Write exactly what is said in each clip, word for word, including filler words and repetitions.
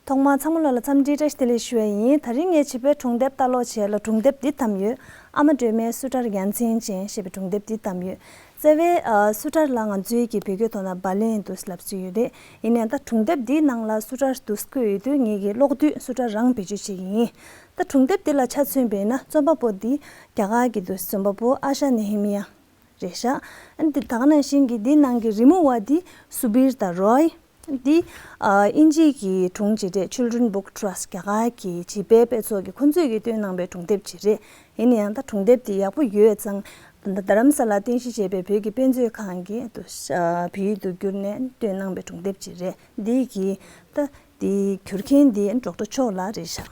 ཐོག་མར་ཚང་མ་ལོ་ལ་འཚམས་འདྲི་བཀྲ་ཤིས་བདེ་ལེགས་ཞུ་བ་ཡིན། དེ་རིང་ངས་བྱིས་པའི་སྒྲུང་དེབ་ལྟ་ཀློག་བྱས་ལ་སྒྲུང་དེབ་འདི་བདམས་ཡོད། ཨ་མ་སྒྲོལ་མའི་སུ་ཏྲར་ཡ་མཚན་ཅན་ཞེས་པའི་སྒྲུང་དེབ་འདི་བདམས་ཡོད། རྩ་བའི་ཨ་སུ་ཏྲར་ལ་ང་ཚོའི་གི་བོད་སྐད་ཐོག་ན་བ་ལན་དུ་ལབ་སྲོལ་ཡོད་རེད། ཡིན་ནའང་ད་སྒྲུང་དེབ་འདིའི་ནང་ལ་སུ་ཏྲར་དུ་བཀོད་ཡོད་དུས་ངེད་ཀྱིས་ཀློག་དུས་སུ་ཏྲར་རང་བེད་སྤྱོད་བྱེད་ཀྱི་ཡིན། ད་སྒྲུང་དེབ་འདི་ལ་ཆ་མཚོན་པས་ན་རྩོམ་པ་པོ་འདི་རྒྱ་གར་གྱི་དུ་རྩོམ་པ་པོ་ཨ་ཤ་ནེ་ཧེ་མི་ཡ་རེད་ཤག་ཨ་འདི་ད་ག་ནང་བཞིན་གྱི་འདི་ནང་གི་རི་མོ་བ་འདི་སུ་བིར་དང་རོའི། འདི་ཨ་དབྱིན་ཇིའི་གི་སྒྲུང་ཅིག་རེད། Children Book Trust རྒྱ་གར་གྱི་བྱིས་པའི་དཔེ་ཚོགས་ཀྱི་ཁོང་ཚོས་ཀྱི་བཏོན་གནང་པའི་སྒྲུང་དེབ་ཅིག་རེད། ཡིན་ན་ཡང་ད་སྒྲུང་དེབ་འདི་ཡག་པོ་ཡོད་ཙང་། ད་རྡ་རམ་ས་ལ་རྟེན་གཞི་བྱས་པའི་བོད་ཀྱི་དཔེ་མཛོད་ཁང་གིས་དུ་ཨ་བོད་ཡིག་ཏུ་བསྒྱུར་ནས་བཏོན་གནང་པའི་སྒྲུང་དེབ་ཅིག་རེད། འདི་གི་ད་འདི་བསྒྱུར་མཁན་འདི་ཌོག་ཊར་མཆོག་ལགས་རེད་ཤག་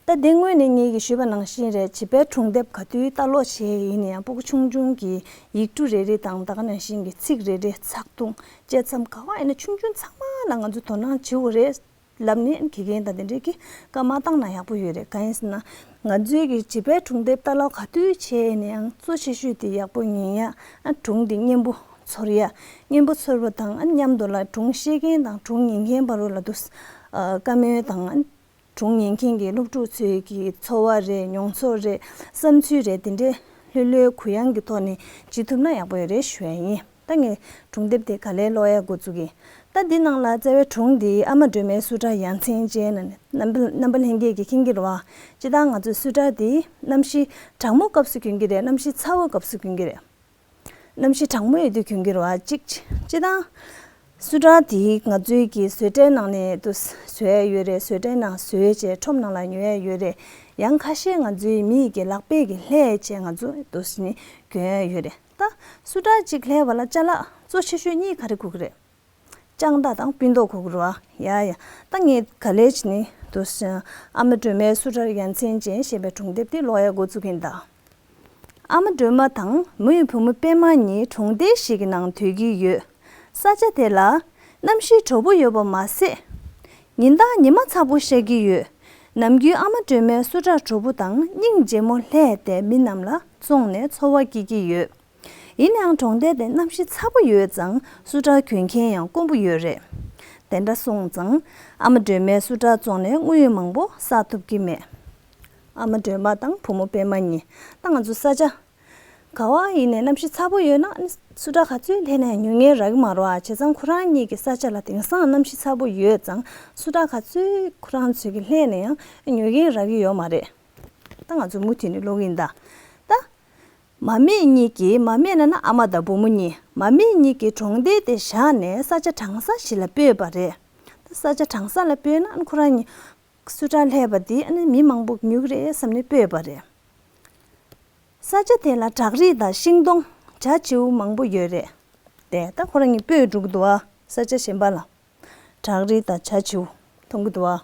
ད་དེ་སྔོན་ནས་ངེད་ཀྱིས་ཞུས་པ་ནང་བཞིན་རེད། བྱིས་པའི་སྒྲུང་དེབ་ག་དུས་ལྟ་ཀློག་བྱས་ཡིན་ན་ཡང་སྤུ་གུ་ཆུང་ཆུང་གི་ཡིག་འབྲུ་རེ་རེ་དང་ད་ག་ནང་བཞིན་གྱི་ཚིག་རེ་རེ་ཚགས་ཐུང་བཅད་མཚམས་ག་བ་ཡིན་ན་ཆུང་ཆུང་ཚང་མ་ལ་ང་ཚོས་དོ་སྣང་བྱེད་དགོས་རེད་ལབ་ནས་དགེ་རྒན་དང་དེ་འདྲས་ཀྱིས་བཀའ་མ་བཏང་ན་ཡག་པོ་ཡོད་རེད། གང་ཡིན་ཟེར་ན་ང་ཚོའི་གི་བྱིས་པའི་སྒྲུང་དེབ་ལྟ་ཀློག་ག་དུས་བྱས་ཡིན་ན་ཡང་གཙོ་ཆེ་ཤོས་དེ་ཡག་པོ་ཉན་ཡ། ཨ་སྒྲུང་དེ་སྙན་པོ་ཚོར་ཡ། སྙན་པོ་ཚོར་བ་དང་ཨ་མཉམ་དུ་ལ་སྒྲུང་བཤད་མཁན་དང་སྒྲུང་ཉན་མཁན་བར་ལ་དུ་ཨ་བཀའ་མོལ་དང་ཨ། སྒྲུང་ཉན་མཁན་གྱི་སློབ་ཕྲུག་ཚོའི་གི་ཚོར་བ་རེད། མྱོང་ཚོར་རེད། བསམ་ཚུལ་རེད། དེ་འདྲའི་ལྷོད་ལྷོད་གུ་ཡངས་ཀྱི་ཐོག་ནས་བྱེད་ཐུབ་ན་ཡག་པོ་ཡོད་རེད་ཞུ་ཡ་ཡིན། ད་ངས་སྒྲུང་དེབ་དེ་ག་ལེར་ཀློག་ཡ་འགོ་བཙུགས་ཡིན། ད་འདི་ནང་ལ་རྩ་བའི་སྒྲུང་འདི་ཨ་མ་སྒྲོལ་མའི་སུ་ཏྲ་ཡ་མཚན་ཅན་ལབ་ནས་རྣམ་པ་རྣམ་པ་ལྷན་རྒྱས་ཀྱིས་མཁྱེན་གྱི་རེད་བ། སྤྱིར་བཏང་ང་ཚོའི་སུ་ཏྲ་འདི་གནམ་གཤིས་གྲང་མོ་སྐབས་སུ་གྱོན་གྱི་རེད། གནམ་གཤིས་ཚ་བོ་སྐབས་སུ་གྱོན་གྱི་རེད། གནམ་གཤིས་གྲང་མོ་ཡོད་དུས་གྱོན་གྱི་རེད་བ། གཅིག་སྤྱིར་བཏང་། སུ་ཏྲ་དེ་ང་ཚོའི་གི་བཟོ་གྲྭའི་ནང་ནས་དུ་བཟོ་ཡ་ཡོད་རེད། བཟོ་གྲྭའི་ནང་བཟོས་བྱས་ཁྲོམ་ནང་ལ་ཉོ་ཡ་ཡོད་རེད། ཡང་ཁ་ཤས་ང་ཚོའི་མིག་གི་ལག་པས་གི་ལྷས་བྱས་ང་ཚོ་དུ་ནི་གྱོན་ཡ་ཡོད་རེད། ད་སུ་ཏྲ་གཅིག་ལྷས་པ་ལ་ཅ་ལག་གཙོ་ཆེ་ཤོས་གཉིས་ག་རེ་དགོས་ཀྱི་རེད། ལྕགས་མདའ་དང་སྤུན་ཏོག་དགོས་ཀྱི་རེད་བ། ཡ་ཡ། ད་ངས་ག་ལེར་བྱས་ནི་དུ་ཨ་མ་སྒྲོལ་མའི་སུ་ཏྲ་ཡ་མཚན་ཅན་ཞེས་པའི་སྒྲུང་དེབ་དེ་ཀློག་ཡ་འགོ་བཙུགས་ཡིན་ད། ཨ་མ་སྒྲོལ་མ་དང་མོའི་བུ་མོ་པད་མ་གཉིས་གྲོང་རྡལ་ཞིག་གི་ནང་སྡོད་ཀྱི་ཡོད། ས་ཆ་དེ་ལ་གནམ་གཤིས་དྲོ་པོ་ཡོད་པ་མ་ཟད། ཉིན་ལྟར་ཉི་མ་ཚ་པོ་ཤར་གྱི་ཡོད། ནམ་རྒྱུན་ཨ་མ་སྒྲོལ་མའི་སུ་ཏྲ་དྲོ་པོ་དང་སྙིང་རྗེ་མོ་ལྷས་ཏེ་མི་རྣམས་ལ་བཙོངས་ནས་འཚོ་བ་སྐྱེལ་གྱི་ཡོད། ཡིན་ནའང་གྲོང་རྡལ་དེ་གནམ་གཤིས་ཚ་པོ་ཡོད་ཙང་སུ་ཏྲ་གྱོན་མཁན་ཡང་དཀོན་པོ་ཡོད་རེད། དེ་འདྲ་སོང་ཙང་ཨ་མ་སྒྲོལ་མའི་སུ་ཏྲ་བཙོངས་ནས་དངུལ་མང་པོ་བསགས་ཐུབ་ཀྱི་མེད། ཨ་མ་སྒྲོལ་མ་དང་བུ་མོ་པད་མ་གཉིས་ད་ང་ཚོ་ས་ཆ་ག་བ་ཡིན་ནའི་གནམ་གཤིས་ཚ་པོ་ཡོད་ན་ཨ་ནི་སུ་ཏྲ་ག་ཚོད་ལྷས་ནའང་ཉོ་མཁན་རག་གི་མ་རེད་བ། བྱས་ཙང་ཁོ་རང་གཉིས་ཀྱི་ས་ཆ་ལ་དེང་སང་གནམ་གཤིས་ཚ་པོ་ཡོད་ཙང་སུ་ཏྲ་ག་ཚོད་ཁོ་རང་ཚོས་ཀྱི་ལྷས་ནའང་ཉོ་མཁན་རག་གི་ཡོད་མ་རེད། ད་ང་ཚོ་མུ་མཐུད་ནས་ཀློག་གི་ཡིན་ད། ད། མ་སྨད་གཉིས་ཀྱིས། མ་སྨད་ལབ་ན་ཨ་མ་དང་བུ་མོ་གཉིས། མ་སྨད་གཉིས་ཀྱིས་གྲོང་རྡལ་དེ་བཞག་ནས་ས་ཆ་གྲང་ས་ཞིག་ལ་སྤོས་པ་རེད། ད་ས་ཆ་གྲང་ས་ལ་སྤོས་ན་ཨ་ནི་ཁོ་རང་གཉིས་སུ་ཏྲ་ལྷས་པ་འདི་ཨ་ནི་མི་མང་པོ་ཉོ་གི་རེད་བསམ་ནས་སྤོས་པ་རེད། ས་ཆ་དེ་ལ་བྲག་རི་དང་ཤིང་སྡོང་བྱ་བྱིའུ་མང་པོ་ཡོད་རེད། དེ་ད་ཁོ་རང་གཉིས་སྤོས་འགྲོ་གི་འདུག་བ། ས་ཆ་གཞན་པ་ལ། བྲག་རི་དང་བྱ་བྱིའུ་མཐོང་གི་འདུག་བ།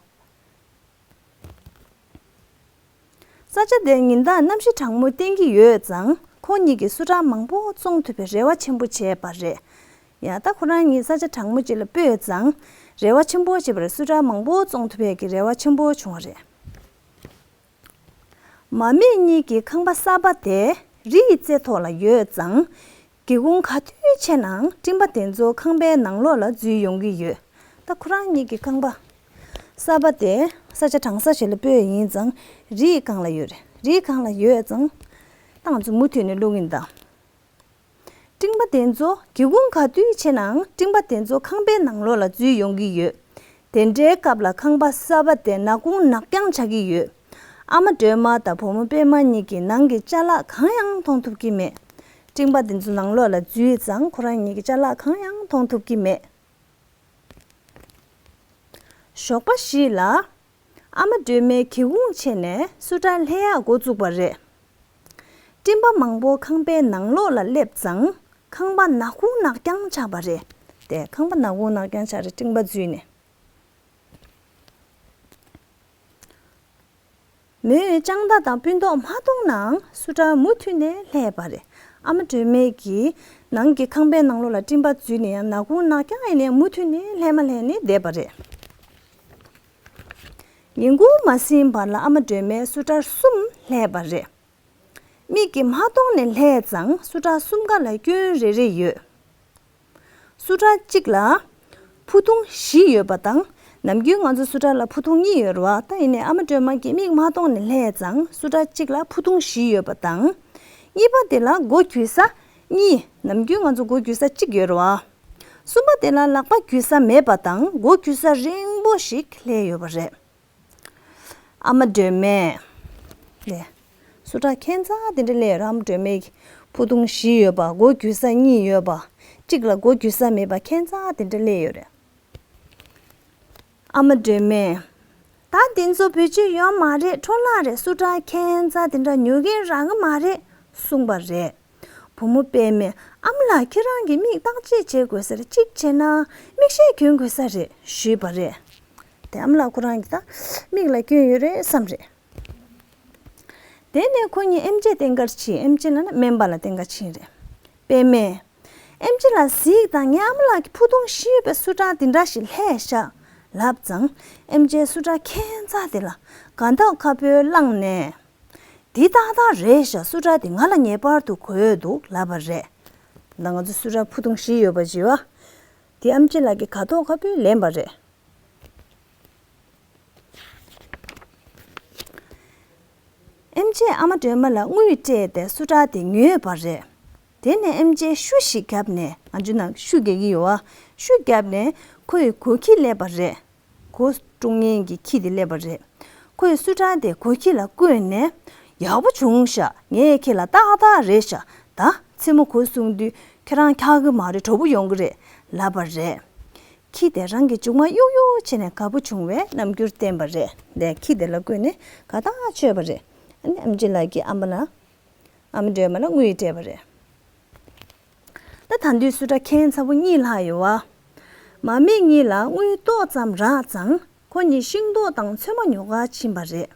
ས་ཆ་དེར་ཉིན་ལྟར་གནམ་གཤིས་གྲང་མོ་བསྟན་གྱི་ཡོད་ཙང་ཁོ་གཉིས་ཀྱིས་སུ་ཏྲ་མང་པོ་བཙོང་ཐུབ་པའི་རེ་བ་ཆེན་པོ་བྱས་པ་རེད། ཡ་ད་ཁོ་རང་གཉིས་ས་ཆ་གྲང་མོ་ཅིག་ལ་སྤོས་ཙང་རེ་བ་ཆེན་པོ་བྱས་པ་རེད། སུ་ཏྲ་མང་པོ་བཙོང་ཐུབ་པའི་གི་རེ་བ་ཆེན་པོ་བྱུང་བ་རེད། མ་སྨད་གཉིས་ཀྱི་ཁང་པ་གསར་པ་དེ་རི་ཡི་རྩེ་ཐོག་ལ་ཡོད་ཙང་། སྒེའུ་ཁུང་ག་དུས་ཕྱེ་ནའང་སྤྲིན་པ་དེ་ཚོ་ཁང་པའི་ནང་ལོགས་ལ་འཛུལ་ཡོང་གི་ཡོད། ད་ཁོ་རང་གཉིས་ཀྱི་ཁང་པ་གསར་པ་དེ་ས་ཆ་གྲང་ས་ཞིག་ལ་སྤོས་ཡིན་ཙང་རི་ཡི་སྒང་ལ་ཡོད་རེད། རི་ཡི་སྒང་ལ་ཡོད་ཙང་ད་ང་ཚོ་མུ་མཐུད་ནས་ཀློག་གི་ཡིན་ད། སྤྲིན་པ་དེ་ཚོ་སྒེའུ་ཁུང་ག་དུས་ཕྱེ་ནའང་སྤྲིན་པ་དེ་ཚོ་ཁང་པའི་ནང་ལོགས་ལ་འཛུལ་ཡོང་གི་ཡོད། དེ་འདྲའི་སྐབས་ལ་ཁང་པ་གསར་པ་དེ་ནག་ཁུང་ནག་རྐྱང་ཆགས་ཀྱི་ཡོད། ཨ་མ་སྒྲོལ་མ་དང་བུ་མོ་པད་མ་གཉིས་ཀྱིས་ནང་གི་ཅ་ལག་གང་ཡང་མཐོང་ཐུབ་ཀྱི་མེད། སྤྲིན་པ་དེ་ཚོ་ནང་ལོགས་ལ་འཛུལ་ཙང་ཁོ་རང་གཉིས་ཀྱིས་ཅ་ལག་གང་ཡང་མཐོང་ཐུབ་ཀྱི་མེད། ཞོགས་པ་ཞིག་ལ། ཨ་མ་སྒྲོལ་མས་སྒེའུ་ཁུང་ཕྱེ་ནས་སུ་ཏྲ་ལྷས་ཡག་འགོ་བཙུགས་པ་རེད། སྤྲིན་པ་མང་པོ་ཁང་པའི་ནང་ལོགས་ལ་སླེབས་ཙང་ཁང་པ་ནག་ཁུང་ནག་རྐྱང་ཆགས་པ་རེད། དེ་ཁང་པ་ནག་ཁུང་ནག་རྐྱང་ཆགས་རེད། སྤྲིན་པ་འཛུལ་ནས། མོས་ལྕགས་མདའ་དང་སྤུན་ཏོག་མ་མཐོང་ནའང་སུ་ཏྲ་མུ་མཐུད་ནས་ལྷས་པ་རེད། ཨ་མ་སྒྲོལ་མས་ཀྱིས་ནང་གི་ཁང་པའི་ནང་ལོགས་ལ་སྤྲིན་པ་འཛུལ་ནས་ཡང་ནག་ཁུང་ནག་རྐྱང་ཡིན་ནའི་མུ་མཐུད་ནས་ལྷས་མ་ལྷས་ནས་བསྡད་པ་རེད། ཉིན་གུང་མ་ཟིན་བར་ལ་ཨ་མ་སྒྲོལ་མས་སུ་ཏྲ་གསུམ་ལྷས་པ་རེད། མིག་གིས་མ་མཐོང་ནས་ལྷས་ཙང་སུ་ཏྲ་གསུམ་ཀ་ལ་སྐྱོན་རེ་རེ་ཡོད། སུ་ཏྲ་གཅིག་ལ་ཕུ་ཐུང་བཞི་ཡོད་པ་དང་ ནམ་རྒྱུན་ང་ཚོ་སུ་ཏྲ་ལ་ཕུ་ཐུང་གཉིས་ཡོད་རེད་བ། ད་ཡིན་ནའི་ཨ་མ་སྒྲོལ་མ་གིས་མིག་མ་གཏོང་ནས་ལྷས་ཙང་སུ་ཏྲ་གཅིག་ལ་ཕུ་ཐུང་བཞི་ཡོད་པ་དང་། གཉིས་པ་དེ་ལ་མགོ་གྱུར་ས་གཉིས། ནམ་རྒྱུན་ང་ཚོ་མགོ་གྱུར་ས་གཅིག་ཡོད་རེད་བ། གསུམ་པ་དེ་ལ་ལག་པ་གྱུར་ས་མེད་པ་དང་མགོ་གྱུར་ས་རིང་པོ་ཞིག་ལྷས་ཡོད་པ་རེད། ཨ་མ་སྒྲོལ་མས། ལས། སུ་ཏྲ་ཁྱད་མཚར་དེ་འདྲ་སླེབས་ཡོད་རེད། ཨ་མ་སྒྲོལ་མའི་ཕུ་ཐུང་བཞི་ཡོད་པ། མགོ་གྱུར་ས་གཉིས་ཡོད་པ། གཅིག་ལ་མགོ་གྱུར་ས་མེད་པ་ཁྱད་མཚར་དེ་འདྲ་སླེབས་ཡོད་རེད། ཨ་མ་སྒྲོལ་མས། ད་འདི་ཚོ་བེད་སྤྱོད་ཡོད་མ་རེད། འཕྲོ་བརླག་རེད། སུ་ཏྲ་ཁྱད་མཚར་དེ་འདྲ་ཉོ་མཁན་རག་གི་མ་རེད་གསུངས་པ་རེད། བུ་མོ་པད་མས། ཨ་མ་ལགས་ཁྱེད་རང་གིས་མིག་བརྟག་དཔྱད་བྱེད་དགོས་ས་རེད། གཅིག་བྱས་ན་མིག་ཤེལ་གྱོན་དགོས་ས་རེད་ཞུས་པ་རེད། དེ་ཨ་མ་ལགས་ཁོ་རང་གིས་ད་མིག་ལ་སྐྱོན་ཡོད་རེད་བསམ་རེད། དེ་ནས་ཁོ་གཉིས་ཨེམ་ཆི་བསྟེན་གར་ཕྱིན། ཨེམ་ཆི་ལབ་ན་སྨན་པ་ལ་བསྟེན་གར་ཕྱིན་རེད། པད་མས། ཨེམ་ཆི་ལགས་གཟིགས་དང་། ངའི་ཨ་མ་ལགས་ཀྱིས་ཕུ་ཐུང་བཞི་ཡོད་པའི་སུ་ཏྲ་འདི་འདྲ་ཞིག་ལྷས་ཤག་ལབ་ཙང་། ཨེམ་ཆིས་སུ་ཏྲ་ཁྱད་མཚར་དེ་ལ་དགའ་ཐག་ཁ་པོས་བླངས་ནས། འདི་ཏག་ཏག་རེད་ཤག་སུ་ཏྲ་འདི་ང་ལ་ངེས་པར་དུ་དགོས་འདུག་ལབ་པ་རེད། ད་ང་ཚོ་སུ་ཏྲ་ཕུ་ཐུང་བཞི་ཡོད་པ་བྱས་པ། དེ་ཨེམ་ཆི་ལགས་ཀྱིས་དགའ་ཐག་ཁ་པོས་ལེན་པ་རེད། ཨེམ་ཆིས་ཨ་མ་སྒྲོལ་མ་ལ་དངུལ་སྤྲད་དེ་སུ་ཏྲ་དེ་ཉོས་པ་རེད། དེ་ནས་ཨེམ་ཆིས་ཤུ་ཞིག་བརྒྱབ་ནས། ང་ཚོའི་ནང་ཤུ་རྒྱག་གི་ཡོད་པ། ཤུ་བརྒྱབ་ནས་ཁོའི་གོས་ཁྱི་སླེབས་པ་རེད། གོས་བཀྲུ་མཁན་གྱི་ཁྱི་དེ་སླེབས་པ་རེད། ཁོས་སུ་ཏྲ་དེ་གོས་ཁྱི་ལ་བསྐོན་ནས། ཡག་པོ་བྱུང་ཤག་ངས་ཁྱེད་ལ་ཏག་ཏག་རེད་ཤག་ད་མཚན་མོ་གོས་སྲུང་དུས་ཁྱེད་རང་འཁྱག་གི་མ་རེད། དྲོ་པོ་ཡོང་གི་རེད་ལབ་པ་རེད། ཁྱི་དེ་རང་གི་མཇུག་མ་གཡུག་གཡུག་བྱས་ནས་དགའ་པོ་བྱུང་བའི་རྣམ་འགྱུར་བསྟན་པ་རེད། དེ་ཁྱི་དེ་ལ་བསྐོན་ནས་དགའ་ཐག་ཆོད་པ་རེད། ཨ་ནི་ཨེམ་ཆི་ལགས་ཀྱིས་ཨ་མ་ལ། ཨ་མ་སྒྲོལ་མ་ལ་དངུལ་སྤྲད་པ་རེད། ད་ད་དུང་སུ་ཏྲ་ཁྱད་མཚར་པོ་གཉིས་ལྷག་ཡོད་པ། མ་སྨད་གཉིས་ལ་དངུལ་ཏོག་ཙམ་རག་ཙང་ཁོ་གཉིས་ཤིང་ཏོག་དང་ཚོད་མ་ཉོ་གར་ཕྱིན་པ་རེད།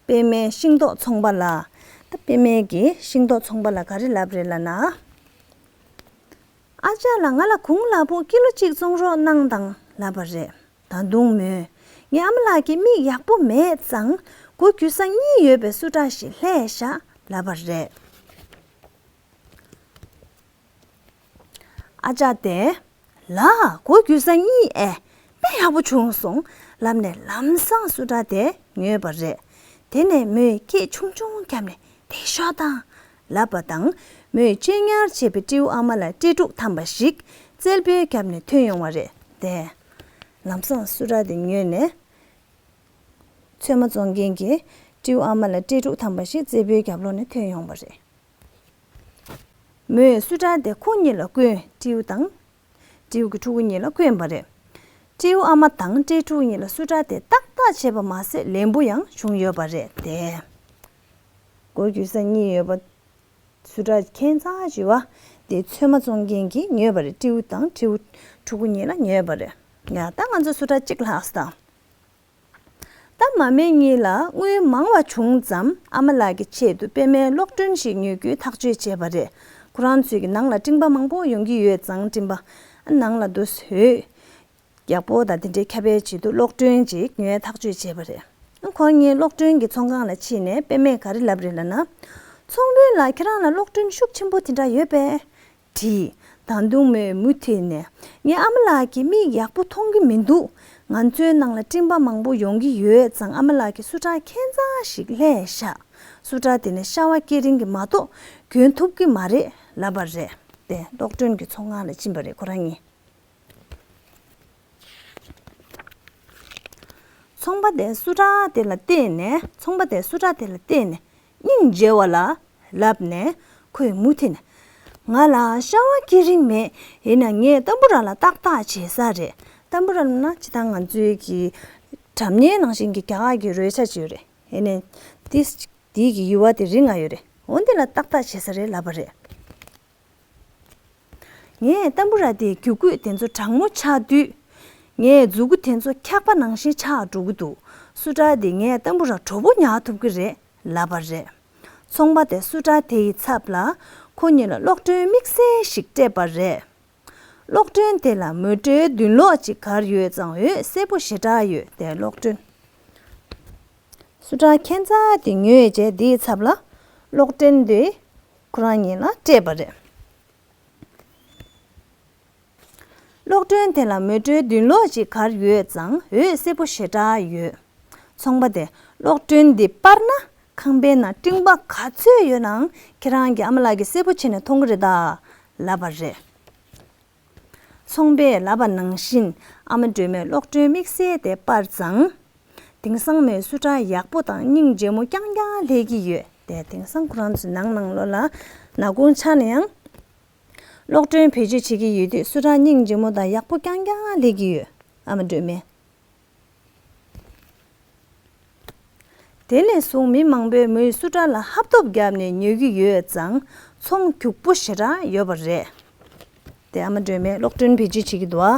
པད་མས་ཤིང་ཏོག་ཚོང་པ་ལ། ད་པད་མས་ཀྱིས་ཤིང་ཏོག་ཚོང་པ་ལ་ག་རེ་ལབ་རེད་ལབ་ན། ཨ་ཅག་ལགས་ང་ལ་གུང་ལ་ཕུག་ཀི་ལོ་གཅིག་བཙོང་རོགས་གནང་དང་ལབ་པ་རེད། ད་དུང་མོས། ངའི་ཨ་མ་ལགས་ཀྱི་མིག་ཡག་པོ་མེད་ཙང་། མགོ་གྱུར་ས་གཉིས་ཡོད་པའི་སུ་ཏྲ་ཞིག་ལྷས་ཤག་ལབ་པ་རེད། ཨ་ཅག་དེས། ལགས། མགོ་གྱུར་ས་གཉིས་ཨེ། དཔེ་ཡག་པོ་བྱུང་སོང་ལབ་ནས་ལམ་སང་སུ་ཏྲ་དེ་ཉོས་པ་རེད། དེ་ནས་མོས་སྐད་ཆུང་ཆུང་བརྒྱབ་ནས་དེ་ཤོག་དང་། ལབ་པ་དང་། མོས་གཅེས་ཉར་བྱས་པའི་སྤྲེའུ་ཨ་མ་ལ་སྤྲེལ་ཕྲུག་ཐམ་པ་ཞིག་རྩེད་འབོལ་བརྒྱབ་ནས་ཐོན་ཡོང་བ་རེད་དེ། ལམ་སང་སུ་ཏྲ་དེ་ཉོས་ནས། ཚོད་མ་བཙོང་མཁན་གྱི་སྤྲེའུ་ཨ་མ་ལ་སྤྲེལ་ཕྲུག་ཐམ་པ་ཞིག་རྩེད་འབོལ་རྒྱབ་ལོག་ནས་ཐོན་ཡོང་བ་རེད། མོས་སུ་ཏྲ་དེ་ཁོ་གཉིས་ལ་བསྐོན། སྤྲེའུ་དང་། སྤྲེའུ་གི་ཕྲུ་གུ་གཉིས་ལ་བསྐོན་པ་རེད། སྤྲེའུ་ཨ་མ་དང་སྤྲེལ་ཕྲུག་གཉིས་ལ་སུ་ཏྲ་དེ་ཏག་ཏག་བྱས་པ་མ་ཟད་ལེན་པོ་ཡང་བྱུང་ཡོད་པ་རེད་དེ། མགོ་གྱུར་ས་གཉིས་ཡོད་པ། སུ་ཏྲ་ཁྱད་མཚར་ཅིག་ཡོད་པ། དེ་ཚོད་མ་བཙོང་མཁན་གྱིས་ཉོས་པ་རེད། སྤྲེའུ་དང་སྤྲེའུ་ཕྲུ་གུ་གཉིས་ལ་ཉོས་པ་རེད། ཡ་ད་ང་ཚོ་སུ་ཏྲ་གཅིག་ལྷག་སོང་། ད་མ་སྨད་གཉིས་ལ་དངུལ་མང་བ་བྱུང་ཙང་ཨ་མ་ལགས་ཀྱི་ཆེད་དུ་པད་མའི་གློག་སྒྲོན་ཞིག་ཉོ་རྒྱུའི་ཐག་གཅོད་བྱས་པ་རེད། ཁོ་རང་ཚོའི་གི་ནང་ལ་སྤྲིན་པ་མང་པོ་ཡོང་གི་ཡོད་ཙང་སྤྲིན་པ་ནང་ལ་འདུག་སེ་ཡག་པོ་དང་དེ་འདྲའི་ཁྱབ་པའི་ཆེད་དུ་གློག་སྒྲོན་ཅིག་ཉོའི་ཐག་གཅོད་བྱས་པ་རེད། ཁོང་གཉིས་གློག་སྒྲོན་གྱི་ཚོང་ཁང་ལ་ཕྱིན་ནས་པད་མས་ག་རེ་ལབ་རེད་ལབ་ན། ཚོང་དཔོན་ལགས། ཁྱེད་རང་ལ་གློག་སྒྲོན་ཤུགས་ཆེན་པོ་དེ་འདྲ་ཡོད་པས། དྲིས། ད་དུང་མོས་མུ་མཐུད་ནས། ངའི་ཨ་མ་ལགས་ཀྱིས་མིག་ཡག་པོ་མཐོང་གི་མི་འདུག་ང་ཚོའི་ནང་ལ་སྤྲིན་པ་མང་པོ་ཡོང་གི་ཡོད་ཙང་ཨ་མ་ལགས་ཀྱིས་སུ་ཏྲ་ཁྱད་མཚར་ཞིག་ལྷས་ཤག་སུ་ཏྲ་དེ་ནི་ཤ་བ་སྐྱེ་རིང་གི་མ་གཏོགས་གྱོན་ཐུབ་ཀྱི་མ་རེད་ལབ་པ་རེད། དེ་གློག་སྒྲོན་གྱི་ཚོང་ཁང་ལ་ཕྱིན་པ་རེད་ཁོ་རང་གཉིས། ཚོང་པ་དེས་སུ་ཏྲ་དེ་ལ་བལྟས་ནས། ཚོང་པ་དེས་སུ་ཏྲ་དེ་ལ་བལྟས་ནས། སྙིང་རྗེ་བ་ལ་ལབ་ནས་ཁོས་མུ་མཐུད་ནས། ང་ལ་ཤ་བ་སྐྱེ་རིང་མེད། ཡིན་ན་ངས་ཏམ་བུ་ར་ལ་ཏག་ཏག་བྱེད་ས་རེད། ཏམ་བུ་ར་ལབ་ན་སྤྱིར་བཏང་ང་ཚོའི་གི་སྒྲ་སྙན་ནང་བཞིན་གྱི་རྒྱ་གར་གྱི་རོལ་ཆ་ཅིག་ཡོད་རེད། ཡིན་ནའི་དེ་དེའི་གི་ཡུ་བ་དེ་རིང་ང་ཡོད་རེད། འོ་འདི་ལ་ཏག་ཏག་བྱེད་ས་རེད་ལབ་པ་རེད། ངས་ཏམ་བུ་ར་དེའི་རྒྱུད་སྐུད་དེ་ཚོ་གྲང་མོ་ཆགས་དུས། ངའི་མཛུ་གུ་དེ་ཚོ་འཁྱག་པ་ནང་བཞིན་ཆགས་འགྲོ་གི་འདུག་སུ་ཏྲ་དེས་ངས་ཏམ་བུ་ར་དྲོ་པོ་ཉར་ཐུབ་ཀྱི་རེད་ལབ་པ་རེད། ཚོང་པ་དེས་སུ་ཏྲ་དེ་ཡི་ཚབ་ལ་ཁོ་གཉིས་ལ་གློག་སྒྲོན་དམིགས་བསལ་ཞིག་སྤྲད་པ་རེད། གློག་སྒྲོན་དེ་ལ་མོ་ཊའི་མདུན་ལོགས་ཅིག་བསྒར་ཡོད་ཙང་འོད་གསལ་པོ་ཞེ་དྲག་ཡོད་དེ་གློག་སྒྲོན། སུ་ཏྲ་ཁྱད་མཚར་དེ་ཉོས་རྗེས་དེའི་ཚབ་ལ་གློག་སྒྲོན་དེ་ཁོ་རང་གཉིས་ལ་སྤྲད་པ་རེད། གློག་སྒྲོན་དེ་ལ་མེ་དྲོད་བདུན་ལོ་ཅིག་གར་ཡོད་ཙང་འོད་སེར་པོ་ཞེ་དྲག་ཡོད། ཚོང་པ་དེས་གློག་སྒྲོན་འདི་སྤར་ན་ཁང་པའི་ནང་སྤྲིན་པ་ག་ཚོད་ཡོད་ནའང་ཁྱེད་རང་གི་ཨ་མ་ལགས་ཀྱིས་གསལ་པོ་བྱས་ནས་མཐོང་གི་རེད་ད། ལབ་པ་རེད། ཚོང་པས་ལབ་པ་ནང་བཞིན་ཨ་མ་སྒྲོལ་མས་གློག་སྒྲོན་དམིགས་བསལ་དེ་སྤར་ཙང་། དེང་སང་མོས་སུ་ཊར་ཡག་པོ་དང་སྙིང་རྗེ་མོ་རྐྱང་རྐྱང་ལས་ཀྱི་ཡོད་དེ། དེང་སང་ཁོ་རང་ཚོའི་ནང་ནང་ལོགས་ལ་ནག་ཁུང་ཆགས་ན་ཡང་། གློག་སྒྲོན་བེད་སྤྱོད་བྱེད་ཀྱི་ཡོད་དུས་སུ་ཊར་སྙིང་རྗེ་མོ་དང་ཡག་པོ་རྐྱང་རྐྱང་ལས་ཀྱི་ཡོད། ཨ་མ་སྒྲོལ་མས། དེ་ནས་བཟུང་མི་མང་པོས་མོའི་སུ་ཊར་ལ་ཧབ་ཐོབ་བརྒྱབ་ནས་ཉོ་གི་ཡོད་ཙང་ཚོང་རྒྱུག་པོ་ཞེ་དྲག་ཡོད་པ་རེད། དེ་ཨ་མ་སྒྲོལ་མས་གློག་སྒྲོན་བེད་སྤྱོད་བྱེད་ཀྱི་འདུག་ཨ།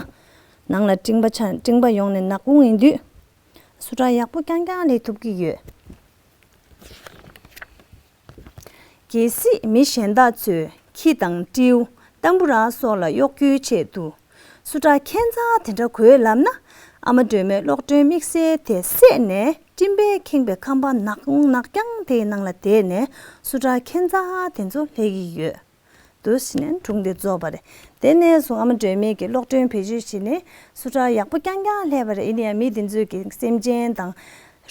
ནང་ལ་སྤྲིན་པ་ཆགས་སྤྲིན་པ་ཡོང་ནས་ནག་ཁུང་ཡིན་དུས། སུ་ཊར་ཡག་པོ་རྐྱང་རྐྱང་ལས་ཐུབ་ཀྱི་ཡོད། གལ་སྲིད་མི་གཞན་དག་ཚོས་ཁྱི་དང་སྤྲེའུ། ཏམ་བུ་ར་སོགས་ལ་གཡོག་རྒྱུའི་ཆེད་དུ། སུ་ཊར་ཁྱད་མཚར་དེ་འདྲ་དགོས་ལབ་ན། ཨ་མ་སྒྲོལ་མས་གློག་སྒྲོན་དམིགས་བསལ་དེ་བསད་ནས་སྤྲིན་པས་ཁེངས་པའི་ཁང་པ་ནག་ནག་རྐྱང་དེའི་ནང་ལ་བསྡད་ནས་སུ་ཊར་ཁྱད་མཚར་དེ་ཚོ་ལས་ཀྱི་ཡོད། འདུག་ཟེར་ནས་སྒྲུང་དེ་རྫོགས་པ་རེད། དེ་ནས་བཟུང་ཨ་མ་སྒྲོལ་མས་ཀྱི་གློག་སྒྲོན་བེད་སྤྱོད་བྱས་ནས་སུ་ཊར་ཡག་པོ་རྐྱང་རྐྱང་ལས་པ་རེད། ཡིན་ཡང་མི་དེ་ཚོས་ཀྱི་སེམས་ཅན་དང་།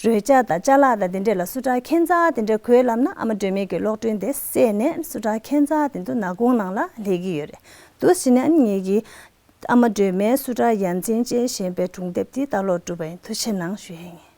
རོལ་ཆ་དང་ཅ་ལག་དང་དེ་འདྲས་ལ་སུ་ཊར་ཁྱད་མཚར་དེ་འདྲས་དགོས་ལབ་ན་ཨ་མ་སྒྲོལ་མས་ཀྱི་གློག་སྒྲོན་དེ་བསད་ནས་སུ་ཊར་ཁྱད་མཚར་དེ་ཚོ་ནག་ཁུང་ནང་ལ་ལས་ཀྱི་ཡོད་རེད། འདུག་ཟེར་ནས་ངེད་ཀྱི་ཨ་མ་སྒྲོལ་མའི་སུ་ཊར་ཡ་མཚན་ཅན་ཞེས་པའི་སྒྲུང་དེབ་དེ་ལྟ་ཀློག་གྲུབ་པ་ཡིན། ཐུགས་རྗེ་གནང་ཞུ་ཡས་ཡིན།